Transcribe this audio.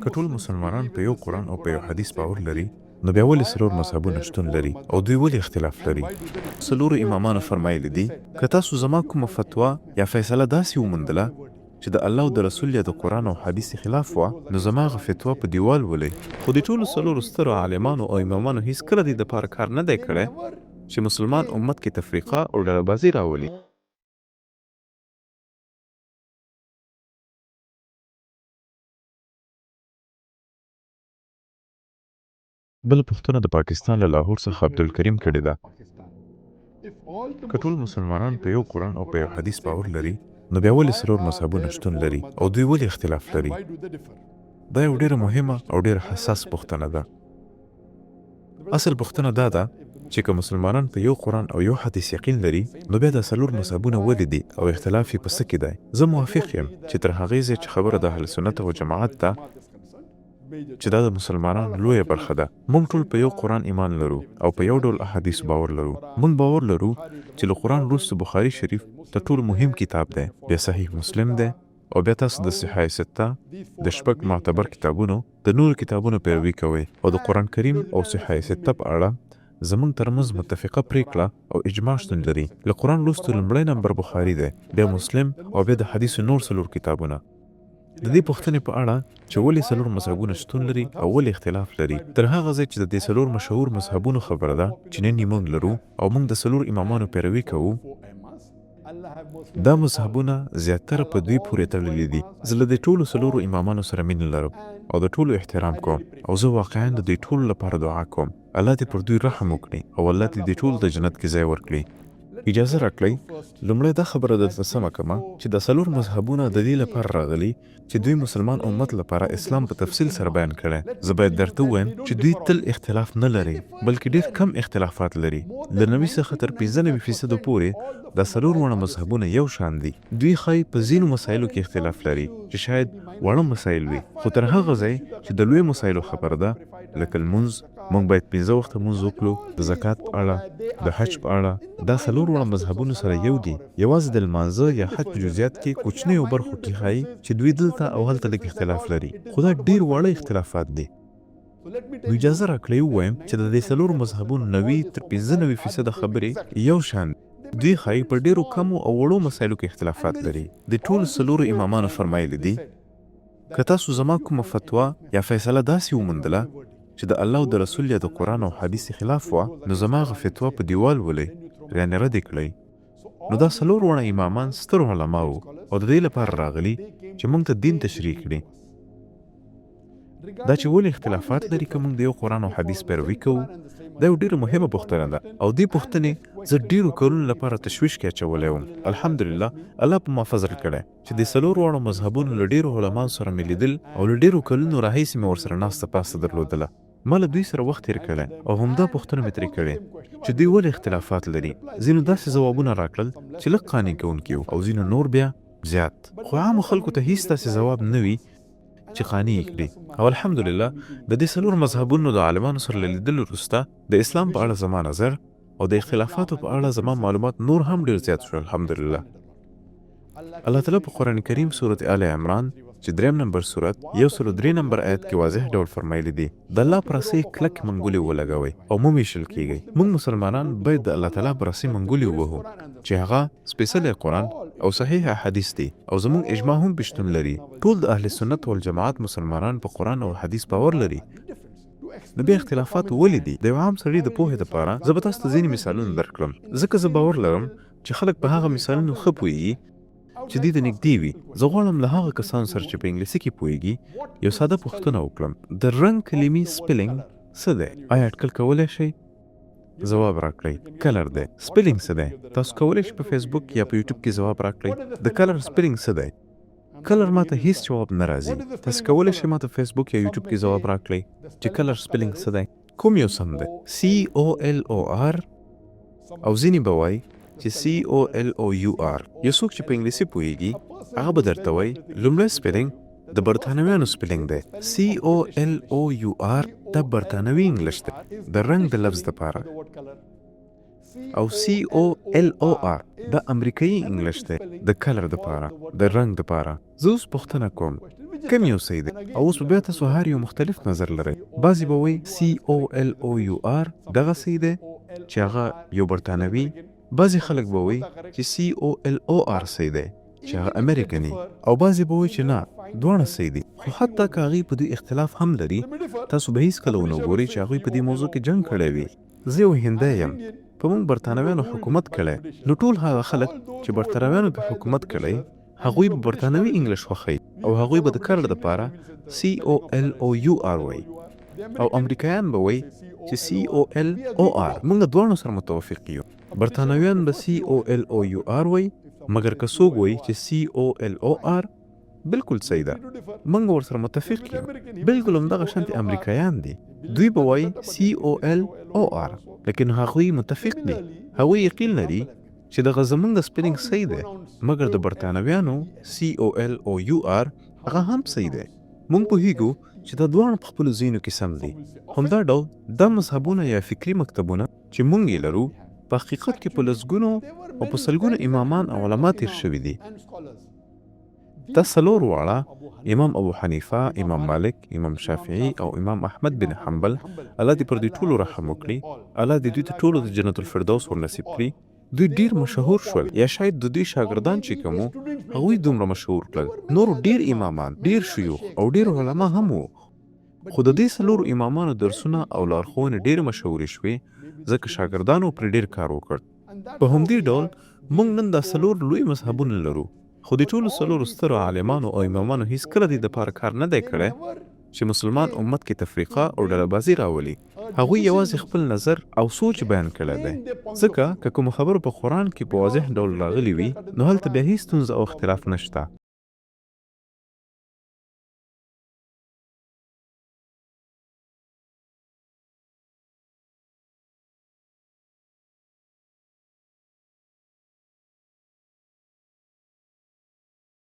که ټول مسلمانان په یو قرآن او په یو حدیث باور لري، نو بیا ولې څلور مذهبونه شتون لري او دوی ولې اختلاف لري؟ څلورو امامانو فرمایلي دي، که تاسو زما کومه فتوا یا فیصله داسې وموندله چې د الله او د رسول یا د قرآن او حدیث خلاف وه، نو زما هغه فتوا په دیوال ولئ. خو دې ټولو څلورو سترو عالمانو او امامانو هیڅکله دې دپاره کار نه دی کړی چې مسلمان امت کې تفریقه او ډله بازي راولي. بله پوښتنه د پاکستان له لاهور څخه عبدالکریم کړې ده. که ټول مسلمانان په یو قرآن او په یو حدیث باور لري، نو بیا ولې څلور مذهبونه شتون لري او دوی ولې اختلاف لري؟ دا یو ډېره مهمه او ډېره حساسه پوښتنه ده. اصل پوښتنه دا ده چې که مسلمانان په یو قرآن او یو حدیث یقین لري، نو بیا دا څلور مذهبونه ولې دي او اختلاف یې په څه کې دی؟ زه موافق یم چې تر هغې ځایه چې خبره د اهل سنت او جماعت ده، چې دا د مسلمانانو لویه برخه ده. موږ ټول په یو قرآن ایمان لرو او په یو ډول احادیثو باور لرو. موږ باور لرو چې له قرآن وروسته بخاري شریف تر ټولو مهم کتاب دی، بیا صحیح مسلم دی او بیا تاسو د صحاح سته، د شپږ معتبر کتابونو، د نورو کتابونو پیروي کوئ او د قرآن کریم او صحاح سته په اړه زموږ تر منځ متفقه پرېکړه او اجماع شتون لري. له قرآن وروسته لومړی نمبر بخاري دی، بیا مسلم او بیا د حدیثو نور څلور کتابونه. د دې پوښتنې په اړه چې ولې څلور مذهبونه شتون لري او ولې اختلاف لري، تر هغه ځای چې د دې څلور مشهور مذهبونو خبره ده چې نن یې موږ لرو او موږ د څلور امامانو پیروي کوو، دا مذهبونه زیاتره په دوی پورې تړلي دي. زه له دې ټولو څلورو امامانو سره مینه لرم او د ټولو احترام کوم او زه واقعا د دوی ټولو لپاره دعا کوم. الله دې پر دوی رحم وکړي او الله دې دوی ټولو ته جنت کې ځای ورکړي. اجازه راکړئ لومړی دا خبره درته سمه کړم چې دا څلور مذهبونه د دې لپاره راغلي چې دوی مسلمان امت لپاره اسلام په تفصیل سره بیان کړی. زه باید درته ووایم چې دوی تل اختلاف نه لري بلکې ډېر کم اختلافات لري. له 90 څخه تر 95 فیصدو پورې دا څلور واړه مذهبونه یو شان دي. دوی ښايي په ځینو مسایلو کې اختلاف لري چې شاید واړه مسایل وي خو تر هغه ځای چې د لویو مسایلو خبره ده لکه لمونځ، موږ باید پنځه وخته لمونځ وکړو، د زکات په اړه، د حج په اړه، دا څلور واړه مذهبونو سره یو دي، یوازې د لمانځه یا حج په جزیات کې کوچنیو برخو کې ښايي چې دوی دلته او هلته لږ اختلاف لري، خو دا ډېر واړه اختلافات دي. نو اجازه راکړئ ووایم چې د دې څلورو مذهبونو 90 تر 95 فیصده خبرې یو شان دي، دوی ښايي په ډېرو کمو او وړو مسایلو کې اختلافات لري. دې ټولو څلورو امامانو فرمایلي دي. که تاسو زما کومه فتوا یا فیصله داسې وموندله چې د الله او د رسول یا د قرآن او حدیث خلاف وه، نو زما هغه فتوا په دیوال ولئ، یعنې رد یې کړئ. نو دا څلور واړه امامان ستر علماء وو او د دې لپاره راغلي چې مونږ ته دین تشریح کړي. دا چې ولې اختلافات لري که مونږ د یو قرآن او حدیث پیروي کوو، دا یو ډېره مهمه پوښتنه ده او دې پوښتنې زه ډېرو کلونو لپاره تشویش کې اچولی وم. الحمدلله الله په ما فضل کړی. چې د څلور واړو مذهبونو له ډېرو علماوو سره مې لیدل او له ډېرو کلونو راهیسې مې ورسره ناسته پاسته درلودله. ما له دوی سره وخت تېر کړی او همدا پوښتنه مې ترې کړې چې دوی ولې اختلافات لري؟ ځینو داسې ځوابونه راکړل چې لږ قانع کوونکي وو او ځینو نور بیا زیات. خو عامو خلکو ته هیڅ داسې ځواب نه وي چې قانع یې کړي. او الحمدلله د دې څلور مذهبونو د عالمانو سره له لیدلو وروسته د اسلام په اړه زما نظر او د اختلافاتو په اړه زما معلومات نور هم ډېر زیات شول الحمدلله. الله تعالی په قرآن کریم سورت آل عمران چې دریم نمبر سورت 103 نمبر آیت کې واضح ډول فرمایلی دي، د الله په رسۍ کلکې منګولې ولګوئ او مه ویشل کیږئ. موږ مسلمانان باید د الله تعالی په رسۍ منګولې ووهو چې هغه سپیڅلی قرآن او صحیح احادیث دي او زموږ اجماع هم پرې شتون لري. ټول د اهل سنت والجماعت مسلمانان په قرآن او حدیث باور لري. نو بیا اختلافات ولې دي؟ د یو عام سړي د پوهې لپاره زه به تاسو ته ځینې مثالونه درکړم ځکه زه باور لرم چې خلک په هغه مثالونو ښه پوهېږي چې دوی ته نږدې وي. زه غواړم له هغه کسانو سره چې په انګلیسي کې پوهېږي یو ساده پوښتنه وکړم، د رنګ کلمې سپیلینګ څه دی؟ آیا اټکل کولی شئ؟ ځواب راکړئ. کلر دی. سپیلینګ څه دی؟ تاسو کولی شئ په فیسبوک یا په یوټیوب کې ځواب راکړئ. د کلر سپیلینګ څه دی؟ کلر ماته هیڅ جواب نه راځي. تاسو کولی شئ ماته فیسبوک یا یوټیوب کې ځواب راکړئ چې کلر سپیلینګ څه دی؟ کوم یو سم دی؟ COLOR او ځینې به وایي چې COLOUR. یو څوک چې په انګلیسي پوهیږي هغه به درته وایي لومړی سپیلینګ د برتانویانو سپیلینګ دی COLOUR دا برتانوي انګلیش دی د رنګ د لفظ دپاره. او COLOR دا امریکایي انګلش دی د کلر دپاره، د رنګ دپاره. زه اوس پوښتنه کوم کوم یو صحیح دی؟ او اوس به بیا تاسو هر یو مختلف نظر لرئ. بعضې به وایي COLOUR دغه صحیح دی چې هغه یو برتانوي، بعضې خلک به وایي چې COLOR صحیح دی چې هغه امریکني، او بعضې به وایي چې نه دواړه صحیح دي. خو حتی که هغوی په دوی اختلاف هم لري، تاسو به هیڅکله ونه ګورئ چې هغوی په دې موضوع کې جنګ کړی وي. زه یو هندی یم، په موږ برتانویانو حکومت کړی، نو ټول هغه خلک چې برتانویانو پرې حکومت کړی، هغوی به برتانوي انګلش خوښوي او هغوی به د کلر دپاره COLOUR وایي او امریکایان به وایي چې COLOR. موږ دواړو سره متوافق یو. برتانویان به COLOUR وایي، مګر که څوک وایي چې COLOR بلکل صحیح ده، موږ ورسره متفق یو. بلکل همدغه شانتې امریکایان دي، دوی به وایي COLOR، لیکن هغوی متفق دي، هغوی یقین لري چې دغه زمونږ سپیلنګ صحیح دی، مګر د برتانویانو COLOUR هغه هم صحیح دی. موږ پوهیږو چې دا دواړه په خپلو ځایونو کې سم دي. همدا ډول دا مذهبونه یا فکري مکتبونه چې موږ یې لرو، په حقیقت کې په لسګونو او په سلګونو امامان او علما تیر شوي دي. دا څلور واړه امام ابو حنیفه، امام مالک، امام شافعي او امام احمد بن حنبل، الله دې پر دوی ټولو رحم وکړي، الله دې دوی ته ټولو د جنت الفردوس ورنصیب کړي، دوی ډیر مشهور شول، یا شاید د دوی شاګردان چې کوم وو هغوی دومره مشهور کړل. نورو ډیر امامان، ډیر شیوخ او ډیر علما هم وو، خو د دې څلورو امامانو درسونه او لارښوونې ډېرې مشهورې شوې، ځکه شاګردانو پرې ډېر کار وکړ. په همدې ډول موږ نن دا څلور لوی مذهبونه لرو، خو دې ټولو څلورو سترو عالمانو او امامانو هیڅکله دې دپاره کار نه دی کړی چې مسلمان امت کې تفریقه او ډله بازي راولي. هغوی یوازې خپل نظر او سوچ بیان کړی دی، ځکه که کومه خبره په قرآن کې په واضح ډول راغلي وي، نو هلته بیا هیڅ ستونزه او اختلاف نشته.